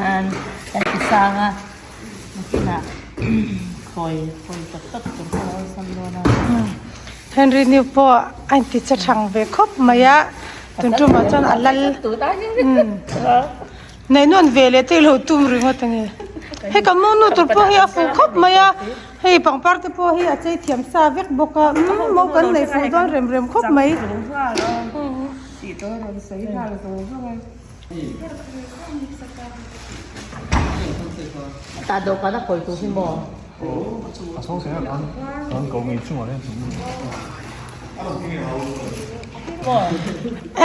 Khan kan ti sang a, nakinah khawi khawi tak tak tur pawh a awlsam dawn a. Henry nu pawh a inti che thang ve khawp mai a, tun tumah chuan a lal Nei nawn ve leh te ilo tum ringawt ange. Hei kan monu tur pawh hi a fuh khawp mai a, hei pangpar te pawh hi a chei thiam sa vek bawk a, umm mo kan nei fuh dawn rem rem khawp mai.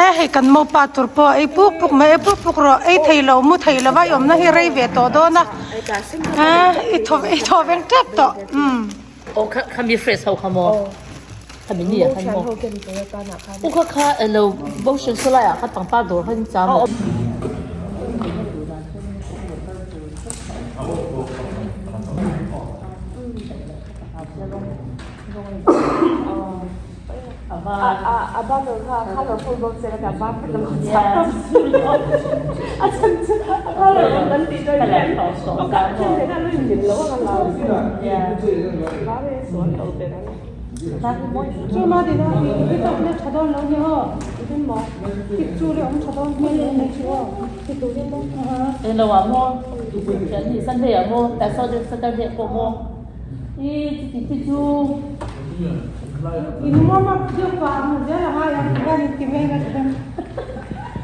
E hei kan mopa tur pawh ei puk puk mai ei puk puk rawh ei thei lo mu thei lova i awmna hi rei ve tawh dawn a i thaw i thaw veng tep tawh umm. Aw kha kha mi fresh ho kha maw kha mi ni ah khan maw u kha kha elo motion saw lai ah khan pangpar dawr khan in cham maw. Chuma dina i tawk na tha dawn lo ni aw tik chu le awm tha dawn hmel lo ni chu aw Eng lo ah maw Sunday ah maw Saturday pawh maw I chuti te chu. In warm up deuh pah ang zel a ngai ang hian in ti mai na chuan.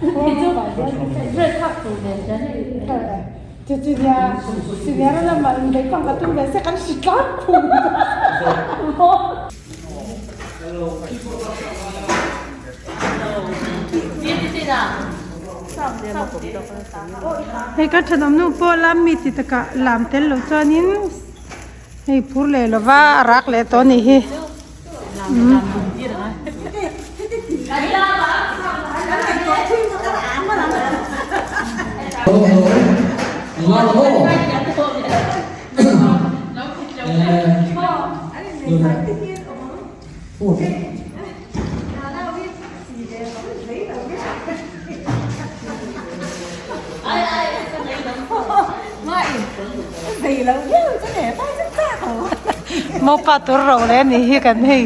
Ti chu dress hak tur nen chuan hei. Chu chu nia chu nia ram lamah in bei pang ka tum ve se kan hri tlang phung. Hei ka thenawm nu pawh lam mi ti takah lam tel lo chuanin hei phur leh lova a rak leh tawh a nih hi. Mopa tur ro le ni hi kan hei.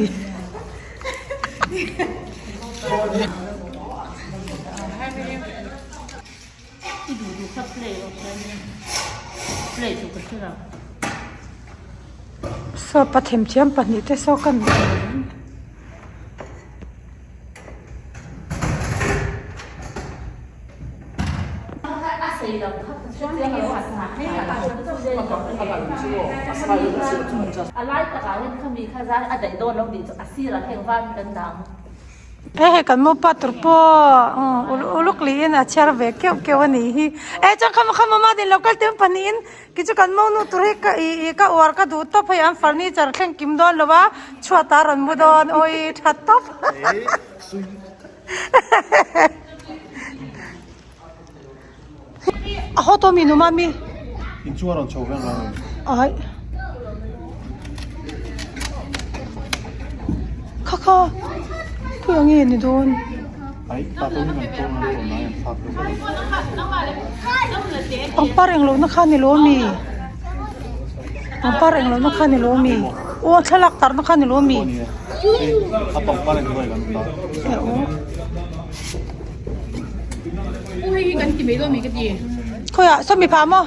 Saw pa themthiam pahnih te saw ka ni. He hei kan mopa tur pawh uluk liin a chhiar ve keuh keuh a nih hi. E chuan khama khama ma din lo kal tir pahnihin Ki chu kan monu tur hi ka ih ih ka uar ka duh tawp hei an furniture thleng kim dawn lo a chhuat ah rawn mu dawn awi tha tawp a haw tawh mi nu mami in chu a rawn chho vek lo ai kha kha khawi ang nge ni dawn. Pangpar eng lohna kha ni lo ami? Pangpar eng lohna kha ni lo ami? Aw thlalak tarna kha ni lo ami? Khawiah sawmi phah maw?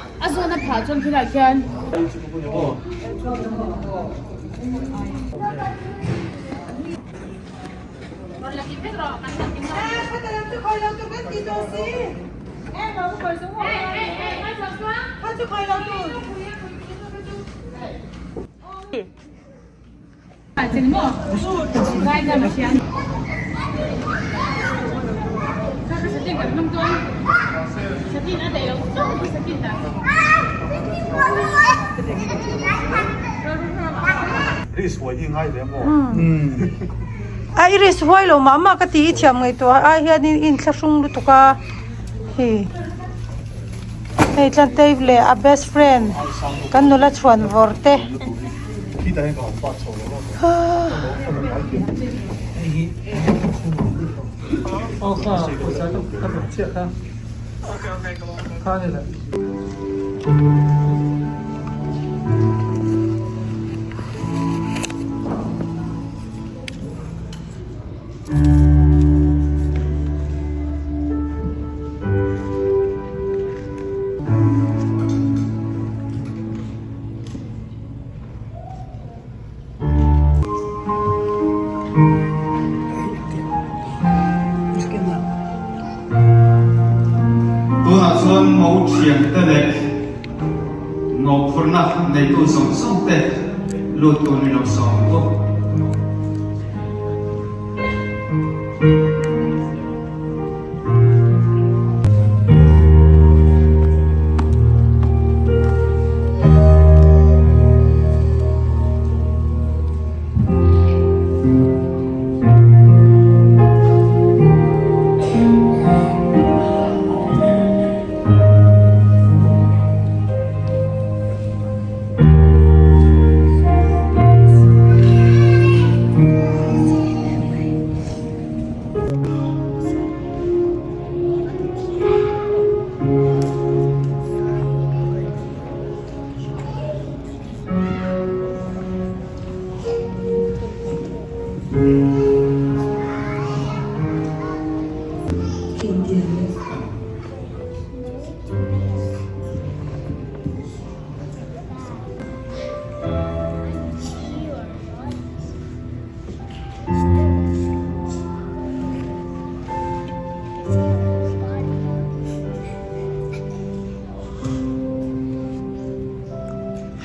A i risk huai lo mah mah ka ti i thiam ngaihtuah ai hianin i inthlahrung lutuk a hei hei Tlantei leh a best friend kan nula chhuan vawr te Tunah chuan mo thiante leh mawhphurhna neitu zawng zawng te lut tur ni lo sawm bawk.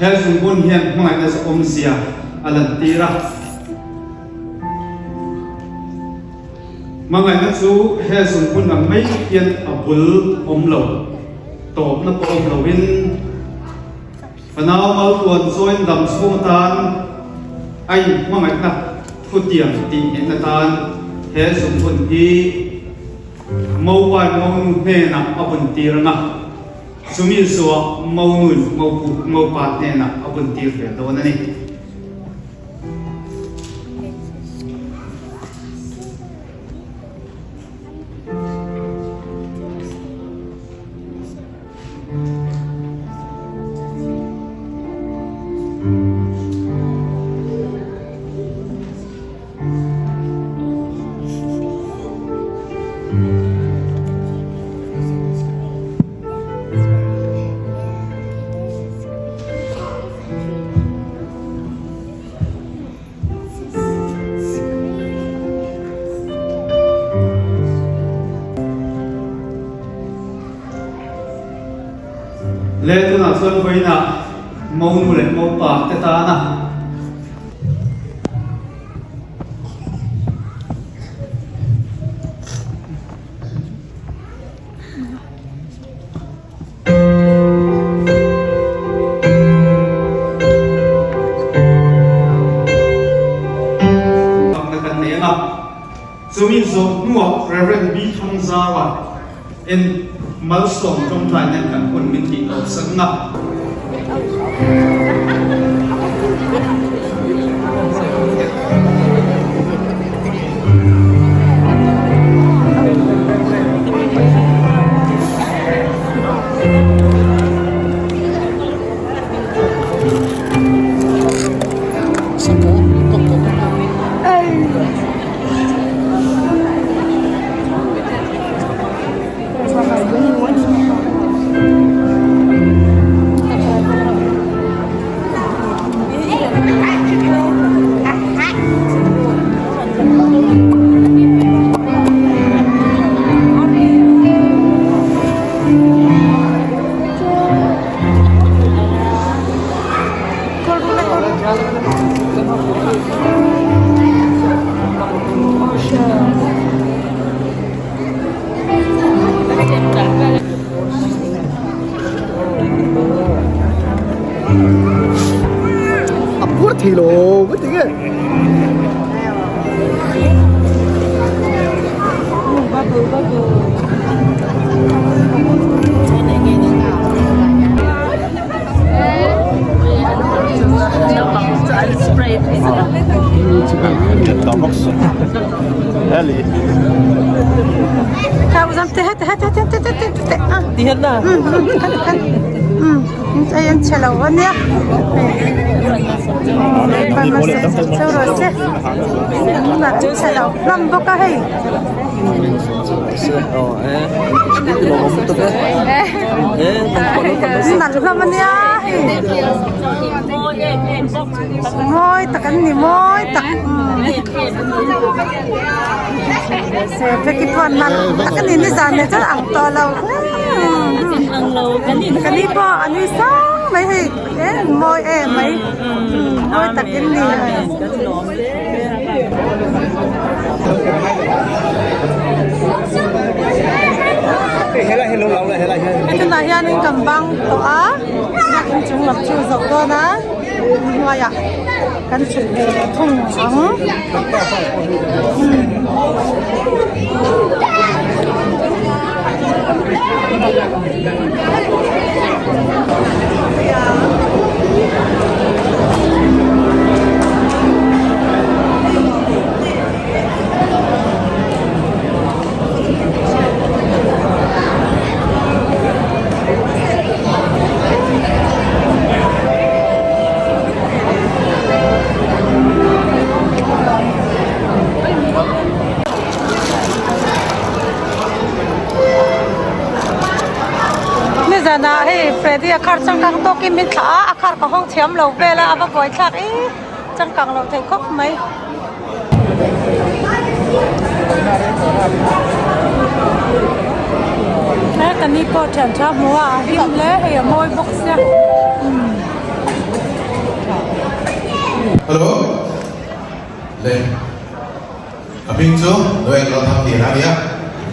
He zungbun hian hmangaihna chu awmzia a lantir a. Hmangaihna chu he zungbun ang mai hian a bul awm lo, tawpna pawh awm loin, Fanau maltuan chuan dam chhung atan a inhmangaihna thutiang tih nghehna tan he zungbun hi Mobile monu hnenah a buntir ang a, chumi zuah monuin mopa hnenah a buntir ve dawn a ni. Le tunah chuan vawiinah monu leh mopa te tana Fakna kan nei ang a, chumi zawh hnuah Rev. B. Thangzaua in malsawm tawngtai nen kan hun min tih tawp sak ang a. A pur thei lo ka ti nge. Umm hei an chhe lo a nia hei cheu rawh se an chhe lo hlawm bawk a hei. Nalh hlawm a nia hei mawi tak an ni mawi tak Peki pawh nalh tak a ni nizan leh chuan ang tawh lo ka ni pawh a nui sang mai hei e mawi em mai mawi tak in ni. Tunah hianin kan bang tawh a biakin chung lam chu zawh dawn a hnuaiah kan chhuk ve leh thung ang. Nizanah hei Freddy a car changkang tawkin min thlah a, a car ka hawng thiam lo vel a, a va buai thlak ii changkang lo thei khawp mai. He ka ni pawh thian tha hmu a, a hlim hle hei a mawi bawk sia. Hello le a hming chu Noel Lalthang tih a nia.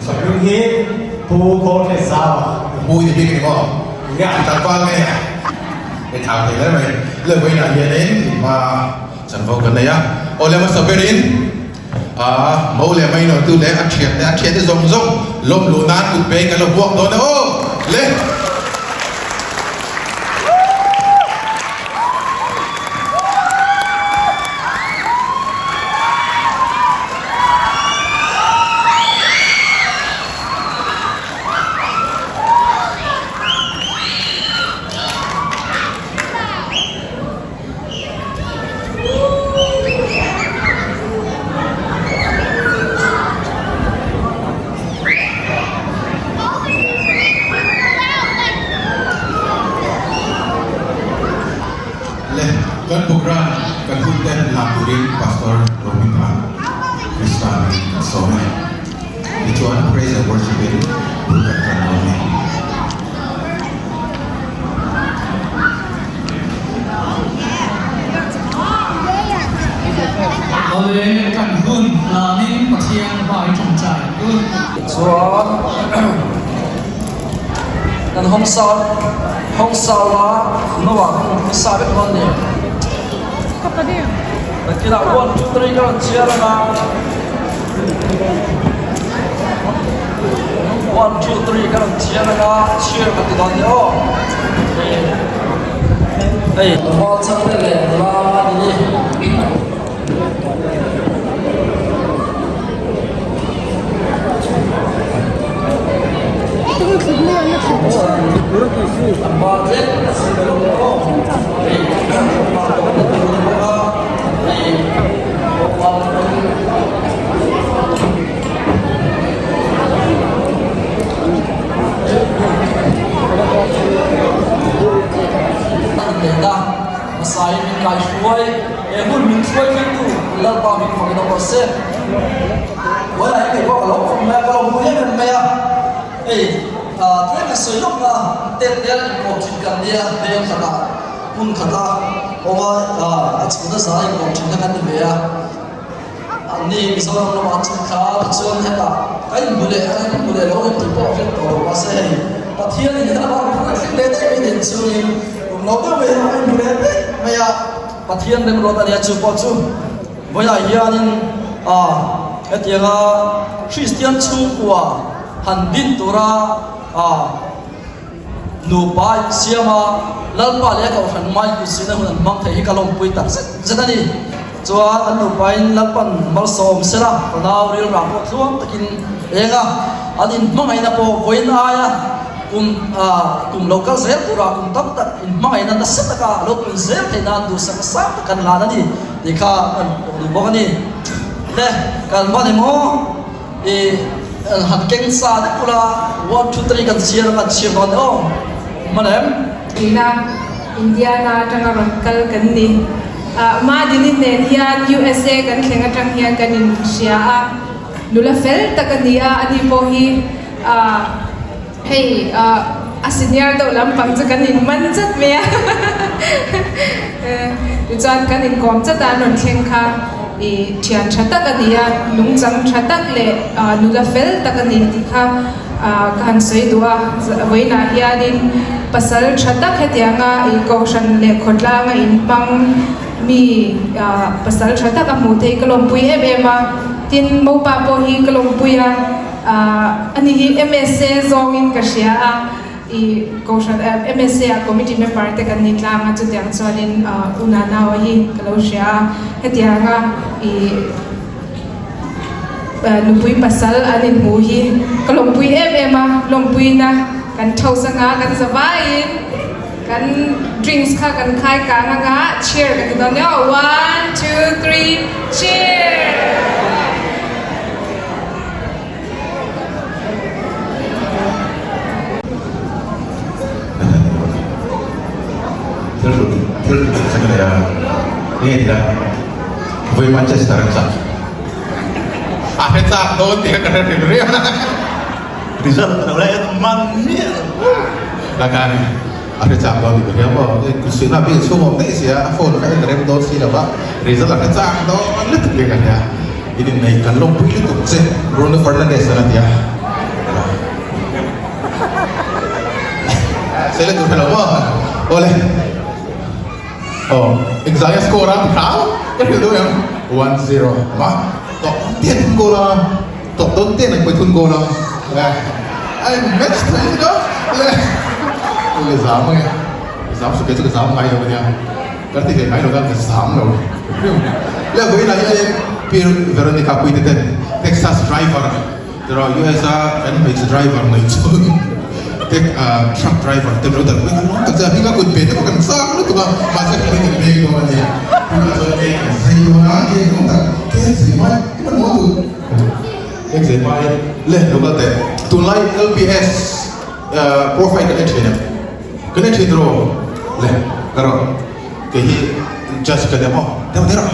Ka hming hi Pu Kawlhre Zau a. Pu i ti bik a ni maw? Nia. Tlangval nge i thau thei hle mai. Le vawiinah hianin inhma chanvo kan nei a. Aw le hmasa berin ah mo leh mai nawrtu leh a thian te a thian te zawng zawng lawm luh nan kut peng kan lo buak dawn e aw le. Le kan program kan hun te la turin Pastor Rohminga Krista in kan sawm a ni. Tichuan praise and worship in bul kan tan dawn a ni. Awle kan hun hlanin Pathian hmai tawngtai u. Chuan kan hawng sa hawng saula noah kan sa vek dawn ni. Nakinah 1 2 3 ka rawn chhiar anga 1 2 3 ka rawn chhiar anga chhiar ka ti dawn ni aw. Hei val chang te leh nula ni ni. Hmasai min kai hruai he hun min hruai thlengtu Lalpa min fak in awm rawh se. Buaina hi kei pawh ka lo khawp mai a, ka lo hmu em em mai a. Hei tlem ka sawi lawk a, tet te an inkawm thin kan nia, veng khatah hmun khata awm a, a chhuna zan a inkawm thin kha kan ni ve a. Anni Mizoram lamah an chhun thla a, tichuan hetah ka inhmu leh a, inhmu leh lo em tih pawh a hriat tawh lo mahse hei Pathianin heta lamah a hruai thleng leh daih mai nen chungin kum lo deuh mai hian a inhmu leh daih mai a. Pathian remruat a nia chu pawh chu vawiah hianin ah hetianga Kristian chhungkua han din tura ah nupa insiam a, Lalpa leh a Kohhran mai kutzinna hun an hmang thei hi ka lawmpui tak zet zet a ni. Chuan an nupain Lalpan malsawm sela, fanau rilrah pawh tluang takin eng a, an inhmangaihna pawh vawiin aia. Kum kum lo kal zel turah kum tam tak inhmangaihna nasa taka a lo pun zel theih nan duhsakna sang tak kan lan a ni tih kha kan pawh duh bawk a ni. Le kan hman emaw i han keng sa deuh ula one two three kan chhiar kan chhiar dawn aw hman em? Tina, Indiana atanga rawn kal kan ni. Madini nen hian USA kan thleng atang hian kan inhria a, nula fel tak a ni a, ani pawh hi Hei a senior deuh lampang chu kan in man chat mai a tichuan kan inkawm chat a an rawn thleng kha i thian tha tak a ni a nungchang tha tak leh nula fel tak a ni tih kha ka han sawi duh a vawiinah hianin pasal tha tak hetianga i kohhran leh khawtlanga inhmang mi pasal tha tak a hmuh theih ka lawmpui em em a tin mopa pawh hi ka lawmpui a. Ahh ani hi MSA zawngin ka hria a, i Kohhran MSA ah committee member te kan ni tlang a, chutiang chuanin U Nanaua hi ka lo hria a, hetianga i nupui pasal an inhmuh hi ka lawmpui em em a, lawmpuina kan tho zanga kan za vaiin kan drinks kha kan khai kang anga cheer kan ti dawn nia, one two three cheer! Thil hlut thil hlut chak leh a nge tih a vawi Manchester an chak a hre chak dawn tih ka hre hrim riau a result lo la en man miah lo lakah A hre chak lo a ni ka hria maw? Kutsuihna a bial chhung awm daih sia, a phone kha en rem dawn si lo va, result a hre chak dawn lutuk hle ka hria. In inneih kan lawmpui lutuk che Bruno Fernandes an a ti a. Sele tur hre lo maw? Awle. Aw, engzah nge score a ti hram? Ka hrilh duh em? 1-0. Ma, tawp tiat thun goal a. Tawp dawn ten an pawi thun goal a. Ai match thei lo le. Le zam ange. Zam su ke chu ka zam ngai lo ania. Ka ti ve ngai lo ka zam lo. Le vawiinah hian Pir Veronica Puite ten Texas driver tiraw US a kan hmeichhe driver nei chu tek truck driver te lo dal pui kan lawm tak che a hming a kut pe te pawh kan chak lutuk a mahse kan in pek dawn ania. Tunah chuan cake kan zai dawn a cake awm tak cake zai mai man maw tu. Eng zai mai le lo kal teh. Tunlai LPS profile kan en thin em? Kan en thin rawh le ka rawh. Kei hi judge ka nia maw? Deuh deuh rawh.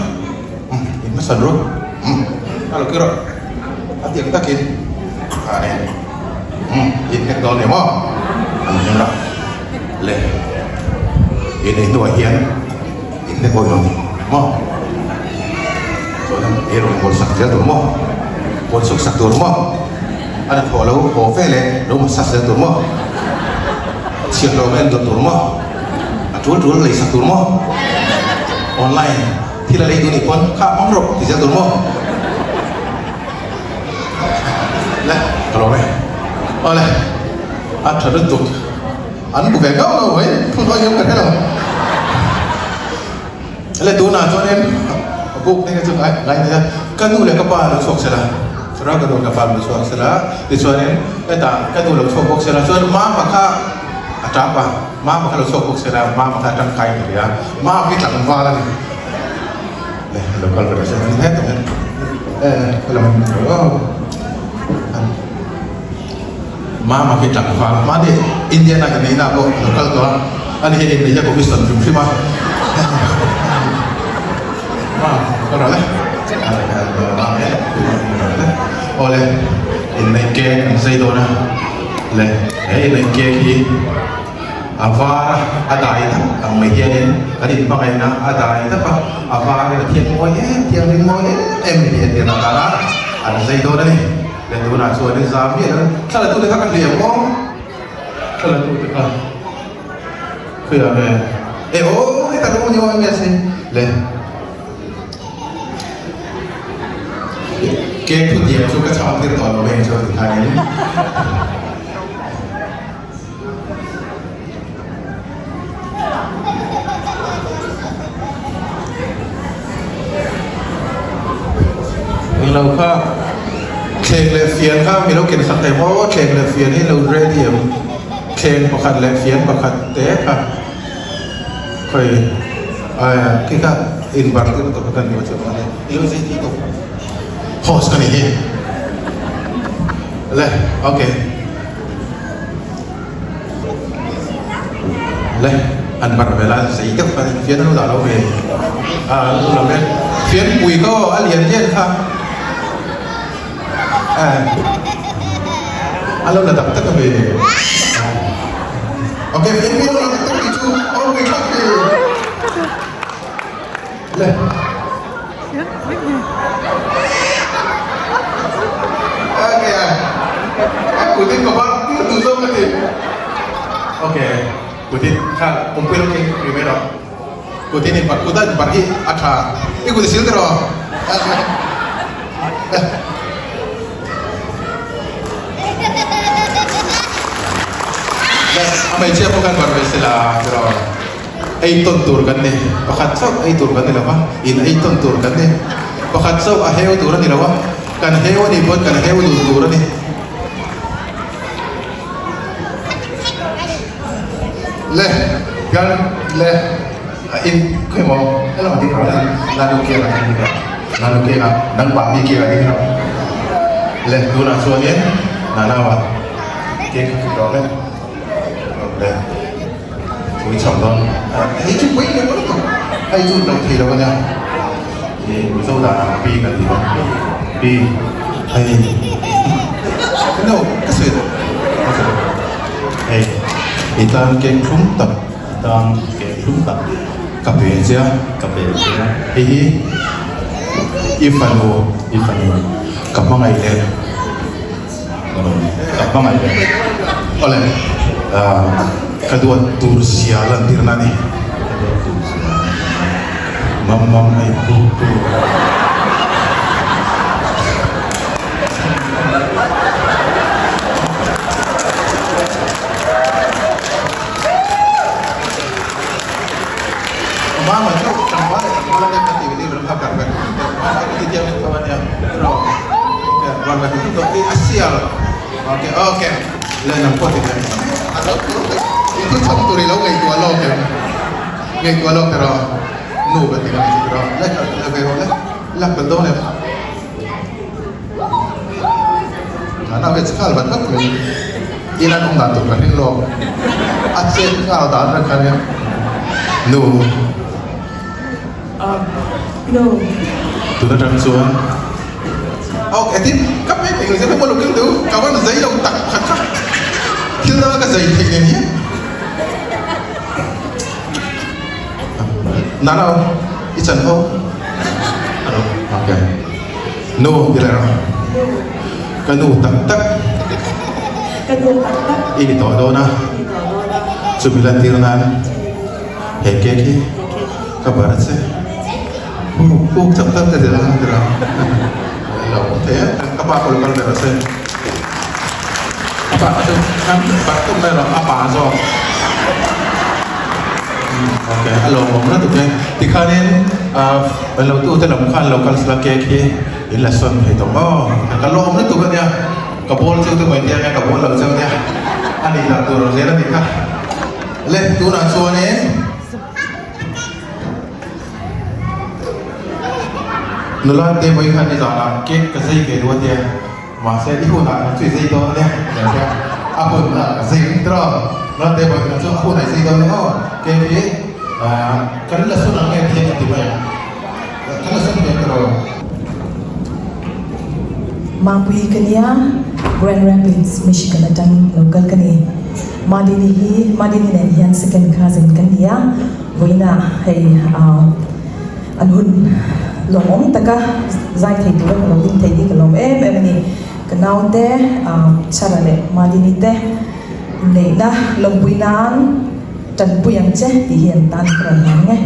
Umm in hmasan rawh. Umm a lo kir rawh. A tiang takin a ni. Umm in hnek dawn nia maw? An hnem rawh. Le in ei hnuah hian in hnek awih lo ni maw? Chuan ei rawn bawl sak zel tur maw? Bawl suk sak tur maw? A na thawh lo haw fe leh lo massage zel tur maw? Chhiat lo en dawt tur maw? A tul tul lei sak tur maw? Online thil a lei duh nih pawn kha hmang rawh ti zel tur maw? Le ka lawm e. Awle a tha lutuk an bu ve ngauh ngauh mai phun hawi hian ka hre lo. Le tunah chuanin book te chu ngai ngai nia ka nu leh ka pa lo chhuak sela chuan ka nu leh ka pa lo chhuak sela tichuanin hetah ka nu lo chhuak bawk sela chuan mama kha a tap a mama kha lo chhuak bawk sela mama kha a tangkai ni hle a mama hi tlangval a ni le lo kal ve ta se hetah hian e lo aw Mama khi tlangval mahni Indiana inneihna pawh a lo kal tawh a, ani hian inneih a commission hrim hrim a. Mama ka rawh le. Awle inneih cake an zai dawn a, le he inneih cake hi a var a, a dai dap ang mai hianin kan inhmangaihna a dai dap a, a varin a thiang mawi em thianghlim mawi em em tih a tir atana an zai dawn a ni. Leh tunah chuan in zam miah lo thla la tute kha ka hliam maw thla la tute kha khawiah nge e aw heta ka ni aw ms hi le ke thu diam chu ka chhang tir tawh lo mai chu ti khan in Englo kha thleng leh fian kha mi lo ken sak thei maw thleng leh fian hi lo ready em? Thleng pakhat leh fian pakhat te kha khawi khi kha inbar tir lutuk kha kan ni chu a ni ilo zei tih tawp host ka ni hi le okay le an bar vel a zei deuh kha fian an lo dah lo ve a an lo lam e fian pui kha aw a lian lian kha. A lo la tak tak a ve. Ok, fian pui lo la tak tak tih chu a awm ve thlak ve. Le. Ok, a kutin ka bak tir tu zawk ka ti. Ok, kutin kha awmpui lo khi ri mai rawh. Kutin in bar kut a in bar hi a tha. I kut i sil tiraw? A hmeichhia pawh khan bar ve se la tiraw? Ei tawn tur kan ni. Pakhat chauh ei tur kan ni lo va, in ei tawn tur kan ni. Pakhat chauh a heu tur a ni lo va, kan heu a nih pawn kan heu dun tur a ni. Le kan le in khawi maw helama ding rawh le nanu kek ah ding rawh nanu kek ah nangmah mi kek ah ding rawh le tunah chuanin nana ah cake kha kik rawh le le tui cham dawn hei chu pui leh lutuk hei chu lo thei lo ania ih mizo dan ah pi kan ti bawk pi hei no ka sawi tawh ka sawi tawh hei i tan keng thlum tak i tan keng thlum tak ka pe che a ka pe che a hei hi i fanu i fanu ka hmangaih leh Ka hmangaih leh awle ka duat tur zia lantirna a ni. Ka duat tur zia lantirna a ni. Mam mam hei pu pu. Mama chu tlangval leh tlangval a ka ti ve ram kha kar vek mama ka ti thiam in tho ania tiraw okay var vek tu tawh i a sial okay okay le nang pawh ti hian a lo tur vek i thu chhawm tur i lo ngaihtuah lawk em ngaihtuah lawk tiraw nu ka ti ang chu tiraw le le ve rawh le lak belh dawn em a ve chhal vat vat mai in an awm dan tur ka hring lawk a chet nghal dan vek kha nia nu nu tun atang chuan ok tin ka pe eng zet emaw lo keng deuh ka van zai lo tak khat kha thil danga ka zai theih nen hian nana i chan ho ok Nu ti leh rawh. Ka nu tak tak. Ka nu tak tak. I ni tawh dawn a. Chumi lantir nan he cake hi ka bar a che. Puk chak tak te ti la ti rawh. Lo thei a ka pa pawh lo kal ve rawh se. A pa chu kan bar tum mai rawh a pa zawk. Ok a lawmawm lutuk e. Tikhanin lo tute lam khan lo kal sela cake hi in la sawn thei tawh maw? Ka lawm lutuk ania, ka bawl cheu te mai tia nge ka bawl lo cheu nia, a nih dan tur zel a nih kha. Le tunah chuanin nula te vawi khan nizanah cake ka zei ve duh a tia. Mahse i hunah kan chu i zei dawn ania tia sia a hun a zei ring tawh a te pawh hian chu a hunah i zei dawn ania aw kei hi kan la sun ang nge ti hian ka ti mai ang kan la sun thei ang tiraw. Mapui ka nia Grand Rapids Michigan atang lo kal ka ni. Madini hi Madini nen hian second cousin kan ni a vawiinah hei An hun lawmawm taka zai thei tura ka lo ding thei hi ka lawm em em a ni. Ka naute Chara leh Madini te inneihna lawmpui nan tanpui ang che tih hi an tan ka rawn hlang e.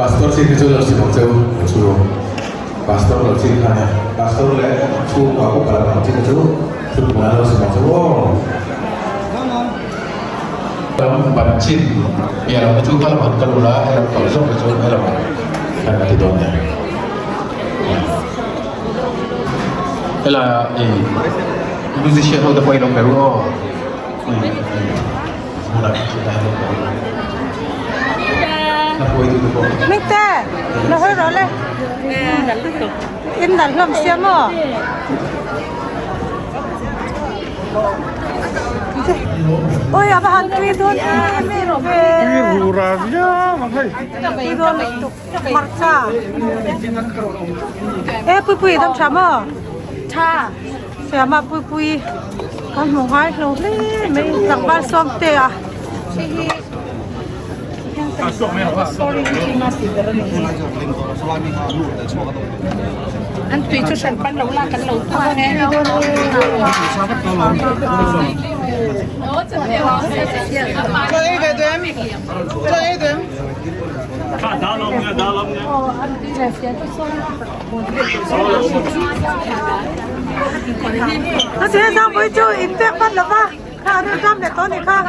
Pastor chin hi chu lo sim ang cheu chu Pastor lo chin kha nia Pastor leh chhungkua upa lam ang chin hi chu thutmuna lo sim ang cheu aw. Lam ban chin piah lam hi chu kha lam an kal ula helam kal zawk hi chu helam kan ti dawn nia. Helai ah musician ho te pawh in awm ve ru aw. Mite, lo hawi rawh le. In dal hlawm sia maw? Ui a va han tui dawn em em ve. Tui dawn lutuk hmarcha. E pui pui dam tha maw? Tha. Siama pui pui kan hmu ngai hlo hle mai tlangval sawm te a. An tui chu hran pan lo la kan lo tuah ang e. Nó sẽ sang với chú in phép bắt là ba kha nó trăm để tối này kha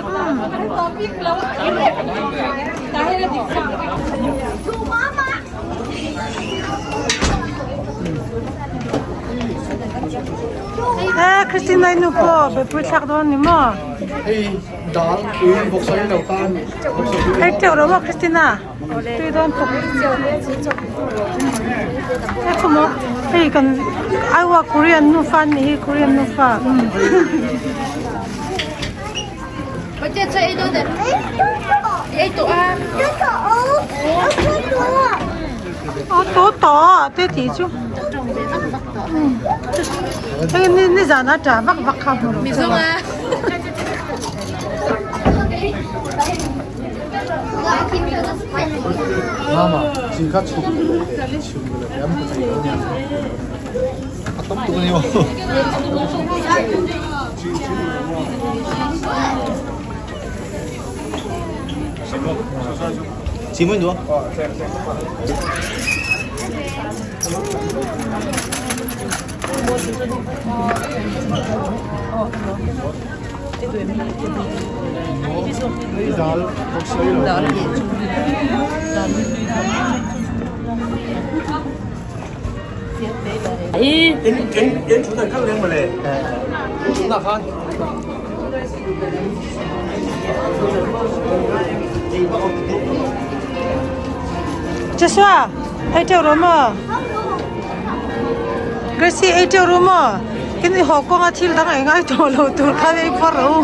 Eh, Christina nu po, be pui thak don ni mo. Hei dal tui bawk sawi lo tan. Hei teuh lo maw Christina? Tui dawn tuk. Hei khu maw hei kan aiwa Korean nufa an nih hi Korean nufa. Aw to to te tih chu. Hei ni ni zan a tah vak vak kha hmu lo che. Mama, chi kha chhuk chhuk le em ka thei lo nia. A tam tuk ani maw. Chi mun duh. Joshua, ei teuh rawh maw? Gracie, ei teuh rawh maw? Kin i haw kawnga thil dang ei ngai tawh lo tur khan ei phawrh rawh u.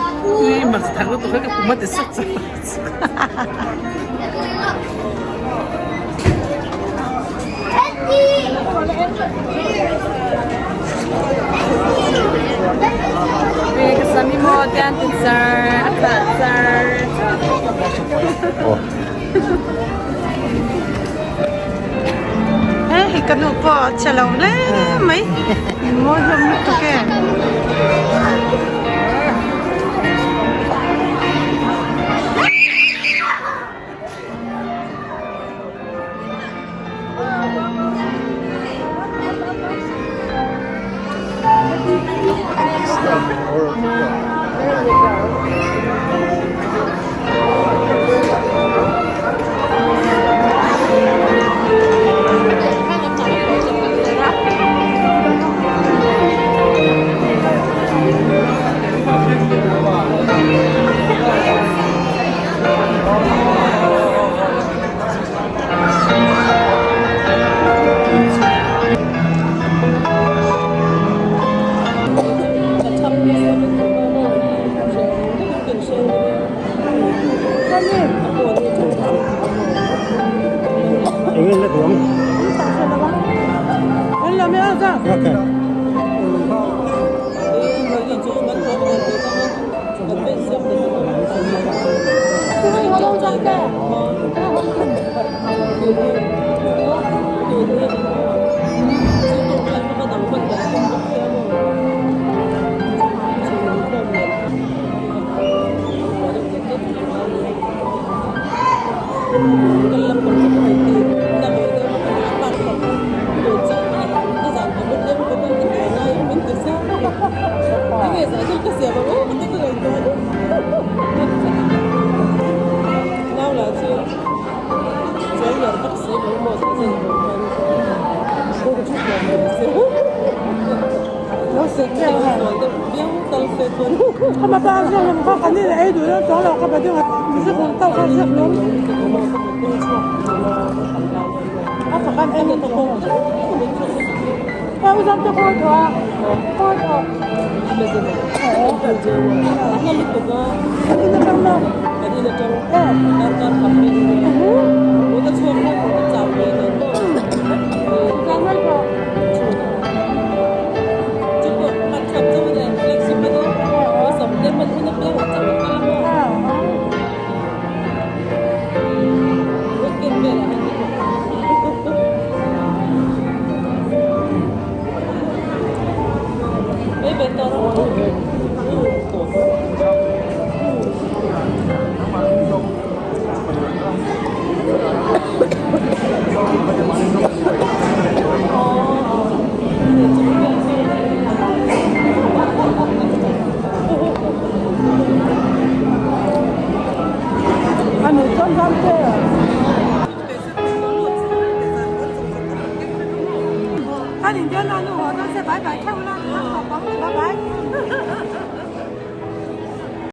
He hi ka nu pawh a chhe lo hle mai mawi hlawm lutuk e.